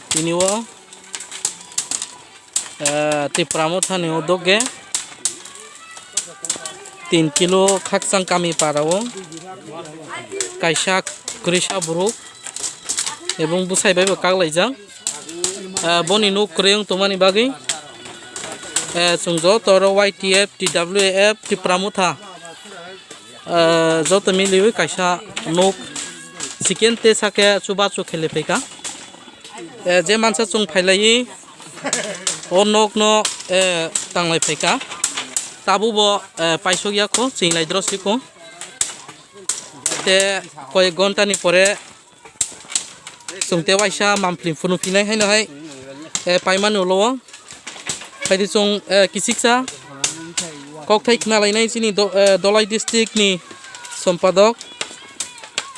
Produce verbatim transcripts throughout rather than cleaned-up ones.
Tini o, eh, Tipra Motha ni o doge tin kilo Khakchang Kami para o kaisa kwrwisa borok ebong bwsai bai bo kaklaijak. Eh, boni nuk kwrwi wng tongmani bagwi, eh, chwng joto oro Y T F, T W F, Tipra Motha, eh, joto miliwi kaisa nuk chicken tei sake chubachu khele phaikha. Eh, je mansa chwng phailaiwi o nokno, eh, tanglai phaikha. Tabukbo, eh, paisok yakho, chinglai drosiko. Te koyek ghonta ni pore chwng te waisa mampli phunu phinai haino hai, eh, paimani ulo o. Phaidi chwng, eh, kisiksa kokthai khna lainai chini do-, eh, Dholai district ni sompadok,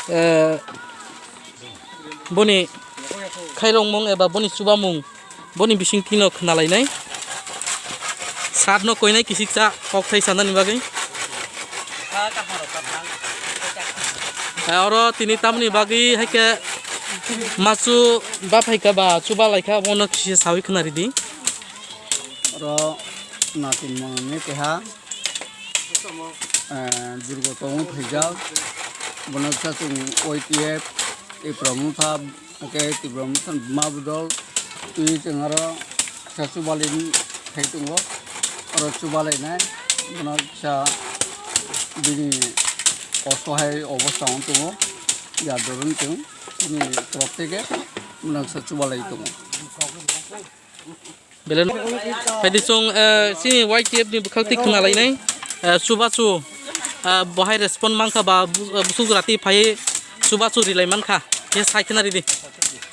eh, boni khairokmung eba boni chubamung boni bisingtwi no khna lainai. Sat no koinai kisiksa kokthai sanani bagwi. Eh, oro tini tamoni bagwi hai khe machu ba phaikha ba chuba laikha, bono kisa sawi khna ridi. Oro natin mangni keha, eh, durgo tongo phaijak. Bono kisa chwng Y T F, Tipra Motha, hwnkhe Tipra Motha Buma Bodol twi chwng oro kisa chubalai khai tongo. Oro chubalainai bono kisa bini osohai obostha wng tongo. Yar doroni chwng chini kwrwk theke bono kisa chubalai tongo. Belai no. Phaidi chwng, eh, chini Y T F ni bwkhak twi khna lainai, eh, chubachu, eh, bohai respond mankha ba bu-, eh, busuk jora twi phaiwi chubachu rilai mankha, khe sai khna ridi.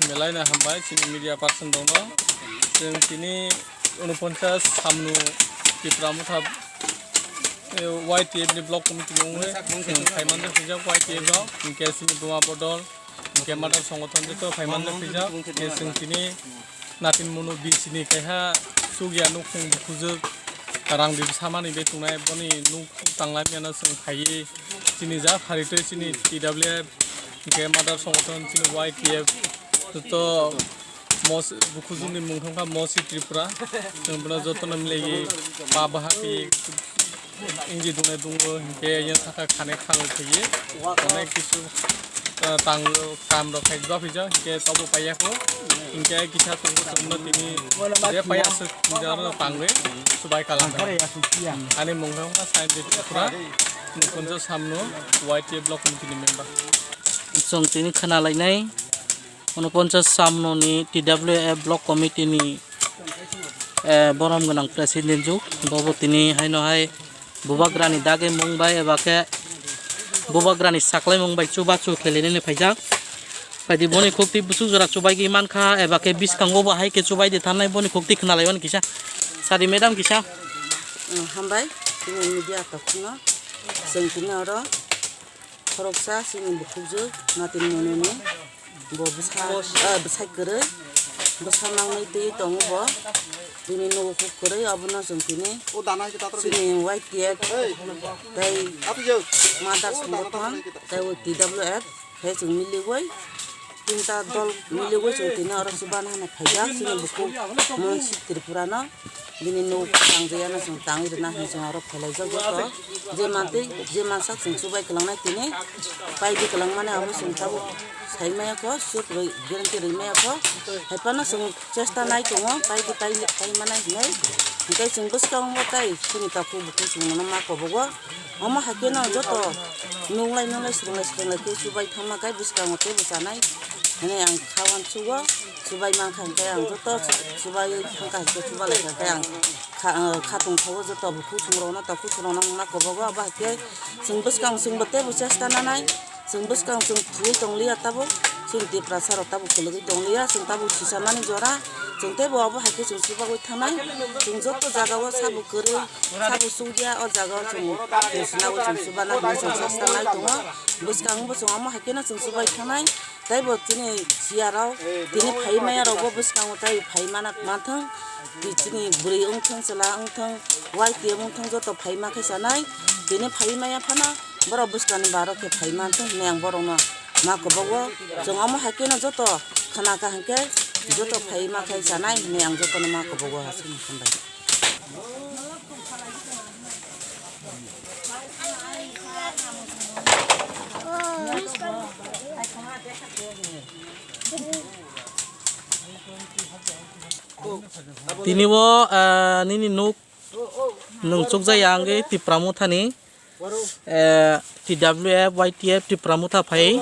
Belai no hambai chini media person rokno. Chwng tini unoponchas samno Tipra Motha, eh, Y T F ni block committee ni wngwi chwng khaimani swijak Y T F rok, hinkhe chini Buma Bodol, hinkhe Mother Songothon joto khaimani swijak, hinkhe chwng tini natin munu bisini kaiha chukya nukhung bukhujwk rang ri samani bai tongnai, boni nuk tanglai mano chwng khaiwi chini ja pharitwi chini T W F, hinkhe Mother Songothon chini Y T F joto mos-, bukhujwkni mung thangkha Mosi Tripura, chwng bono jotono milaiwi ba bahai Ingi dungnai dungo, hinkhe yang saka khane khang thaiye. Onek kisu, eh, tang kam rok khai jua phija, hinkhe tobo paiya ko. Hinkhe kisa tongo chwngno tini je paiya aswk jaro tangwi subai kalam. Ani mungkha wngkha Sain Tripura, Nukunjo Samno, Y T A block ni tini member. Chwng tini khna lainai. Unoponchas Samno ni T W F block committee ni, eh, borom gwnang president juk, bobo tini haino hai bubagrani dagi mung bai eba khe bubagrani saklai mung bai chubachu khelinani phaijak. Phaidi boni khukti busu jora chubaigwi mankha eba khe bwskango bo hai khe chubaidi thanai boni khukti khna laimani kisa. Sadi madam kisa. Mm, hambai, tini media tokhno, chwng tini oro khoroksa chini bukhukjwk natin mononi. Bo bwsa, ah, bwsai kwrwi, bwsa nangwi twi tongo bo. Bini nugo kuk kwrwi, obono chwng tini chini Y T F tei Mother Songothon tei T W F khe chwng miligwi, tinta dol miligwi chwng tini oro chubana hwnwi phaijak chini bukhuk Monsi Tripura no. Bini nuk tangjaya no chwng tangwi rwna hinwi chwng oro phailaijak joto. Je mantwi, je mansak chwng chubai kwlangnai tini. Paidi kwlangmani abo chwng tabuk sai maya kho, sut rwi, guarantee rwi maya kho. Hai phano chwng chesta nai tongo, paidi pai, pai manai hinwi. Hinkhe chwng bwskango tai chini takhuk bukhuk chwng nono ma kobogo. Omo hai kheno joto nunglai nunglai swrwnglai swrwnglai khe chubai thangma khe bwskango teibo chanai hinwi ang kha uansugo. Chubai mankha hinkhe ang joto chu-, chubai thangkha hinkhe chubalai kha khe ang kha, ah, kha tongthogo joto bukhuk chwng rokno takhuk chwng rokno wngma kobogo abo hai khe chwng bwskang chwngbo teibo chesta nanai. Chwng bwskang chwng thwiwi tongliya tabuk, chini Tiprasa rok tabuk kwlwgwi tongliya, chwng tabuk sisamani jora, chwng teibo abo hai khe chwng chubagwi thanai. Chwng joto jagao sabo kwrwi, sabo sukya, o jagao chwng, chwng swnagwi chwng chubana hinwi chwng chesta nai tongo. Bwskango bo chwng omo hai kheno chwng chubai thanai. Teibo chini chiyarok, tini phai maya rokbo bwskango tei phai mana manthwng, chini bwrwi wngthwng, chwla wngthwng, Y T F wngthwng, joto phai ma khe chanai. Tini phai maya phano borok bwskangni barok khe phai manthwng hinwi ang borokno ma kwbago. Chwng omo hai kheno joto khna kaham khe Joto phai ma khai chanai hinwi ang jotono ma kubugo aswk hambai. Tini o, ah, nini nuk nwng chukjaya wngwi Tipra Mothani, eh, T W F, Y T F, Tipra Motha phai,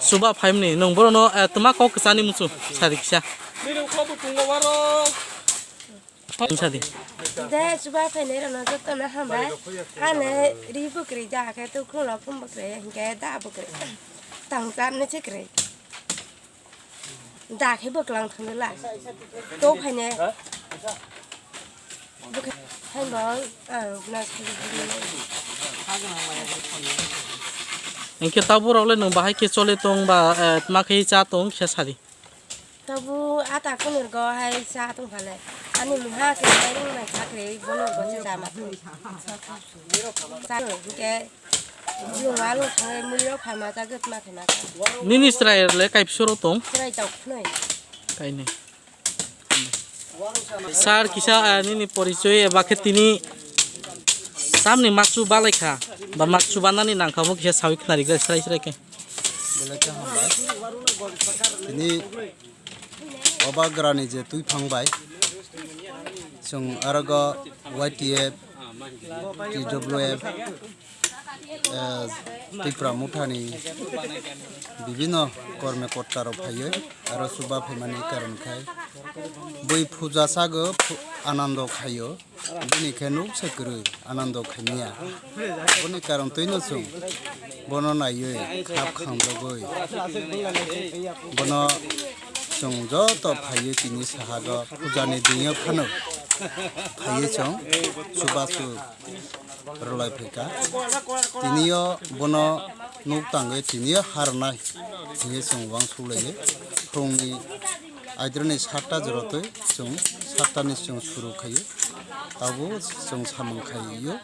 chuba phaimani. Nwng borokno, eh, twma kok kwchani muchung sadi kisa. Sadi. De chuba phainai rokno jotono hambai. Hane ri bwkrwi da khe tukhung rok phung bwkrwi hinkhe da bwkrwi. Tang charni se kwrwi. Da khe bwklang thangla. To phaine. Bwkha-, hai bong, ang na. Hinkhe tabuk rok le nwng bahai khe choli tong ba, eh, ma khe cha tong khe sadi. Tabuk ata kunur go hai cha tong phale. Ani muha khe mai rung mai kha kre bono go se da ma tong. Cha hinkhe. Yung alung sangai mui rok pha ma jagwt ma khe ma khe. Nini chwrai le kai bwswk rok tong? Chwrai tong khwnwi. Kainwi. Sir, kisa, ah, nini porichoi eba khe tini tamni makchu balai kha ba makchu banani nang kha bo kisa sawi khna ri kha srai srai khe. Belai khe hambai. Tini Obagrani je twi phang bai, chwng arogo Y T F, T W F, eh, Tipra Mothani bibhinno korme korta rok phaiwi aro chuba phaimani karon khai bui puja sago phu-, anando khaio. Bini khe nuk se kwrwi anando khaimya. Boni karon twino chwng bono naiwi khap khangjagwi bono chwng joto phaiwi tini sahago pujani dingyo phano phaiwi chwng chubachu rwlai phaikha. Tiniyo bono nuk tangwi tiniyo harnai hinwi chwng uansuk laio. Phungni aidroni satta jorotwi chwng sattani chwng suru khaio. Tabuk chwng samung khaio.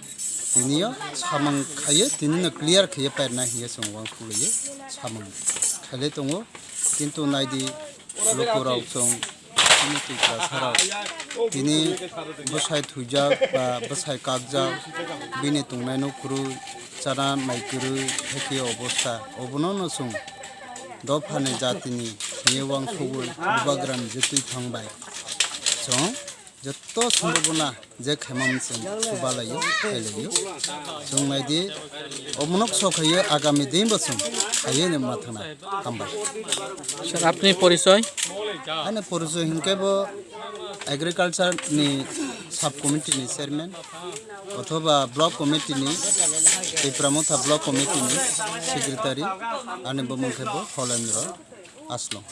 Tiniyo samung khaio, tinino clear khaio pairnai hinwi chwng uansuk laio. Samung khailai tongo. Kintu naidi lukurok chwng tini Tiprasarok tini bwsai thwijak ba bwsai kakjak, bini tongnaino kwrwi, chana mai kwrwi, haikhe obostha obono no chwng dophani jatini hinwi uansugwi bubagrani je twi thang bai chwng joto sombhabona je khaimani chwng chuba laio, khai laio. Chwng naidi, omonok sok khaio, agami din bo chwng khaio hinwi ma thangna. Hambai. Sir, apni porichoy? Ani porichoy hinkhe bo agriculture ni sub committee ni chairman othoba block committee ni, Tipra Motha block committee ni secretary, ani bumung khe bo Holendro Aslong.